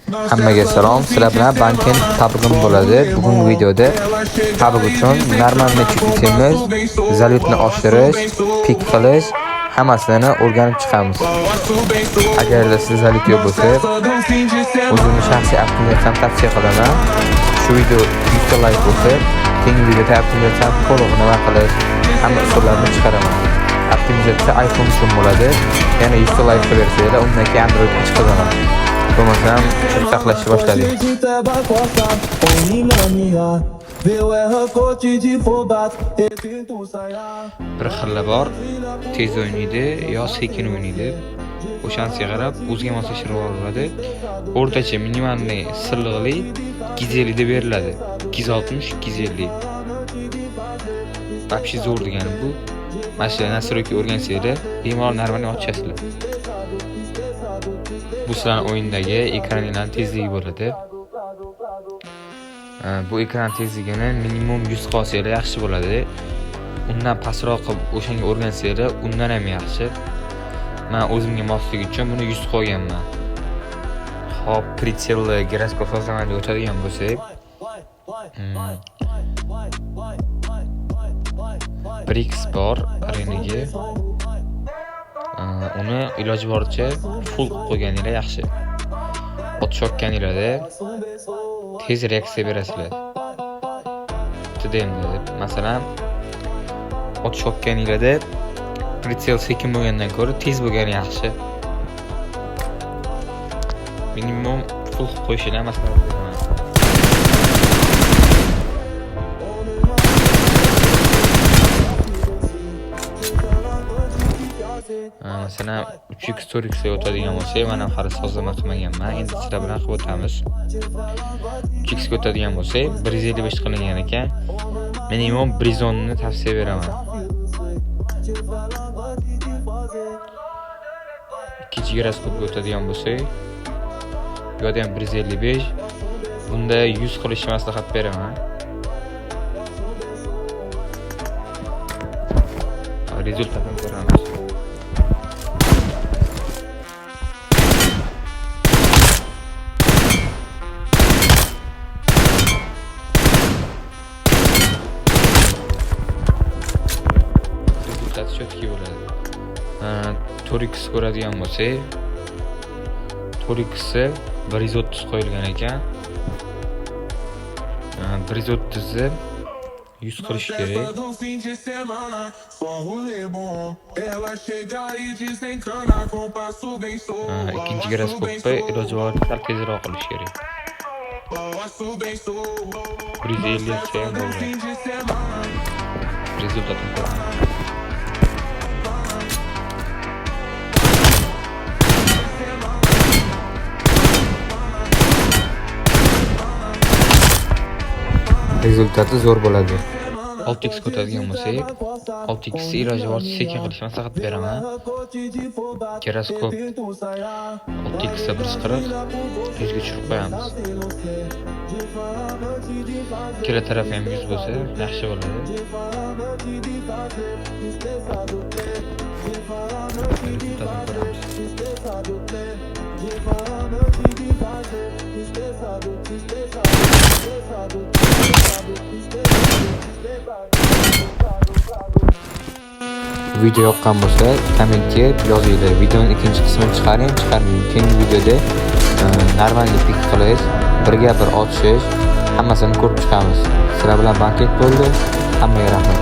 Hammaga salom. Sizlar bilan banking PUBG'im bo'ladi. Bugungi videoda PUBG uchun нормальный chekitimiz, залёт ni oshirish, пик qilish hammasini o'rganib chiqamiz. Agarda siz залёт yo'q bo'lsa, o'zimni shaxsiy optimizatsiyamni tavsiya qilaman. Shu video 100 ta like bo'lsa, keyingi videoda optimizatsiyani to'liq nima qilish, hamma usullarini chiqaraman. Optimizatsiya iPhone uchun bo'ladi. Yana 100 ta like qilib bersanglar, undan keyin Androidga chiqazaman. Bo'lmasam, cho'p saqlashni boshladik. Bir xili bor, tez o'ynaydi yo sekin o'ynaydi. O'shanisiga qarab o'ziga moslashtirib oladi. O'rtacha минимальный silliqlik 250 da beriladi. 260, 250. Вообще zo'r degani bu. Mana shu настройка o'rgansanglar, bemalol нормальный ochasizlar. Bu sizlarning o'yindagi ekraninglarning tezligi bo'ladi. Bu ekran tezligini minimum 100 qilsanglar yaxshi bo'ladi. Undan pastroq qilib o'shanga o'rgansanglar, undan ham yaxshi. Men o'zimga mosligi uchun buni 100 qo'yganman. Xo'p, прицел li giroskop sozlamani o'tadigan bo'lsak, 1x bor arenaga. Uni iloji boricha full qilib qo'yganinglar yaxshi. Otishayotganinglarda tez reaksiya berasizlar. TDMda masalan, otishayotganinglarda прицел sekin bo'lgandan ko'ra tez bo'lgani yaxshi. Minimum full qilib qo'yishinglar maslahat beraman. Masalan, 3x 4x ga o'tadigan bo'lsak, men ham hali sozlama qilmaganman. Endi sizlar bilan qilib o'tamiz. 3x ga o'tadigan bo'lsak, 155 qilingan ekan. Minimum 110 ni tavsiya beraman. Ikkinchi giroskopga o'tadigan bo'lsak, bu yerda ham 155. Bunda 100 qilishni maslahat beraman. Результат ini ko'ramiz. Результат четкий bo'ladi. 4x ko'radigan bo'lsak, 4x'i 130 qo'yilgan ekan. 130ni 100 qilish kerak. Ikkinchi giroskopni iloji boricha sal tezroq qilish kerak. 150 qilsa ham bo'ladi. Результат ini ko'ramiz. Результат i zo'r bo'ladi. 6x ga o'tadigan bo'lsak, 6x ni iloji boricha sekin qilishni maslahat beraman. Giroskop 6x ga 140, 100 ga tushirib qo'yamiz. Ikkala tarafi ham 100 bo'lsa, yaxshi bo'ladi. Результат ini ko'ramiz. Video yoqqan bo'lsa, kommentga yozinglar. Videoning ikkinchi qismini chiqaring, chiqarmang. Keyingi videoda нормальный пик qilish, birga bir otishish hammasini ko'rib chiqamiz. Sizlar bilan banket bo'ldi. Hammaga rahmat.